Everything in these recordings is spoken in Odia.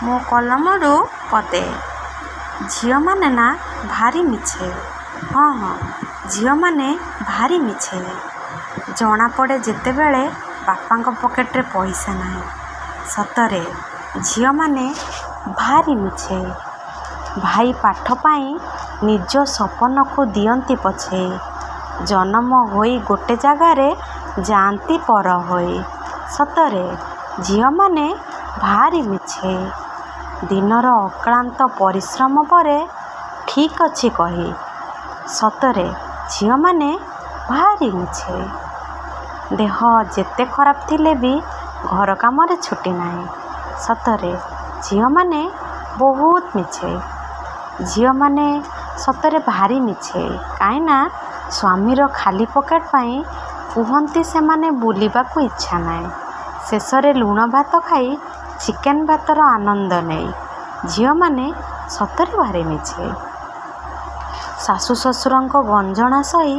ମୋ କଲମରୁ ପଦେ। ଝିଅମାନେ ନା ଭାରି ମିଛେଇ। ହଁ ହଁ, ଝିଅମାନେ ଭାରି ମିଛେଇ। ଜଣାପଡ଼େ ଯେତେବେଳେ ବାପାଙ୍କ ପକେଟରେ ପଇସା ନାହିଁ। ସତରେ ଝିଅମାନେ ଭାରି ମିଛେଇ। ଭାଇ ପାଠ ପାଇଁ ନିଜ ସପନକୁ ଦିଅନ୍ତି ପଛେଇ। ଜନମ ହୋଇ ଗୋଟେ ଜାଗାରେ ଯାଆନ୍ତି ପର ହୋଇ। ସତରେ ଝିଅମାନେ ଭାରି ମିଛେଇ। ଦିନର ଅକ୍ଳାନ୍ତ ପରିଶ୍ରମ ପରେ ଠିକ୍ ଅଛି କହି। ସତରେ ଝିଅମାନେ ଭାରି ମିଛେଇ। ଦେହ ଯେତେ ଖରାପ ଥିଲେ ବି ଘର କାମରେ ଛୁଟି ନାହିଁ। ସତରେ ଝିଅମାନେ ବହୁତ ମିଛେଇ। ଝିଅମାନେ ସତରେ ଭାରି ମିଛେଇ। କାଇଁନା ସ୍ୱାମୀର ଖାଲି ପକେଟ ପାଇଁ କୁହନ୍ତି ସେମାନେ ବୁଲିବାକୁ ଇଚ୍ଛା ନାହିଁ। ଶେଷରେ ଲୁଣ ଭାତ ଖାଇ ଚିକେନ୍ ଭାତର ଆନନ୍ଦ ନେଇ। ଝିଅମାନେ ସତରେ ଭାରି ମିଛେଇ। ଶାଶୁ ଶ୍ୱଶୁରଙ୍କ ଗଞ୍ଜଣା ସହି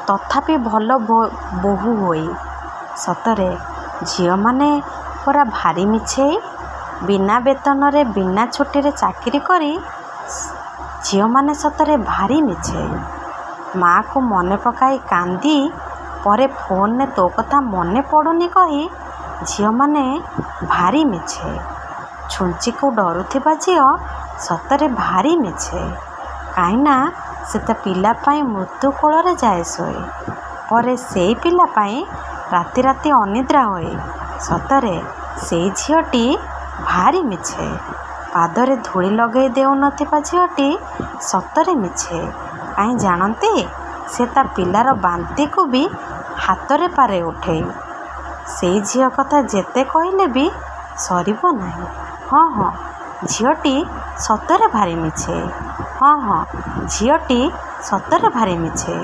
ତଥାପି ଭଲ ବୋହୂ ହୋଇ। ସତରେ ଝିଅମାନେ ପରା ଭାରି ମିଛେଇ। ବିନା ବେତନରେ ବିନା ଛୁଟିରେ ଚାକିରି କରି। ଝିଅମାନେ ସତରେ ଭାରି ମିଛେଇ। ମାଆକୁ ମନେ ପକାଇ କାନ୍ଦି ପରେ ଫୋନରେ ତୋ କଥା ମନେ ପଡ଼ୁନି କହି। ଝିଅମାନେ ଭାରି ମିଛେଇ। ଛୁଞ୍ଚିକୁ ଡରୁଥିବା ଝିଅ ସତରେ ଭାରି ମିଛେଇ। କାଇଁନା ସେ ତା ପିଲା ପାଇଁ ମୃତ୍ୟୁ କୋଳରେ ଯାଏ ଶୋଇ। ପରେ ସେଇ ପିଲା ପାଇଁ ରାତି ରାତି ଅନିଦ୍ରା ହୋଇ। ସତରେ ସେଇ ଝିଅଟି ଭାରି ମିଛେଇ। ପାଦରେ ଧୂଳି ଲଗେଇ ଦେଉନଥିବା ଝିଅଟି ସତରେ ମିଛେଇ। କାହିଁ ଜାଣନ୍ତି, ସେ ତା ପିଲାର ବାନ୍ତିକୁ ବି ହାତରେ ପାରେ ଉଠେଇ। ସେଇ ଝିଅ କଥା ଯେତେ କହିଲେ ବି ସରିବ ନାହିଁ। ହଁ ହଁ, ଝିଅଟି ସତରେ ଭାରି ମିଛେଇ। ହଁ ହଁ, ଝିଅଟି ସତରେ ଭାରି ମିଛେଇ।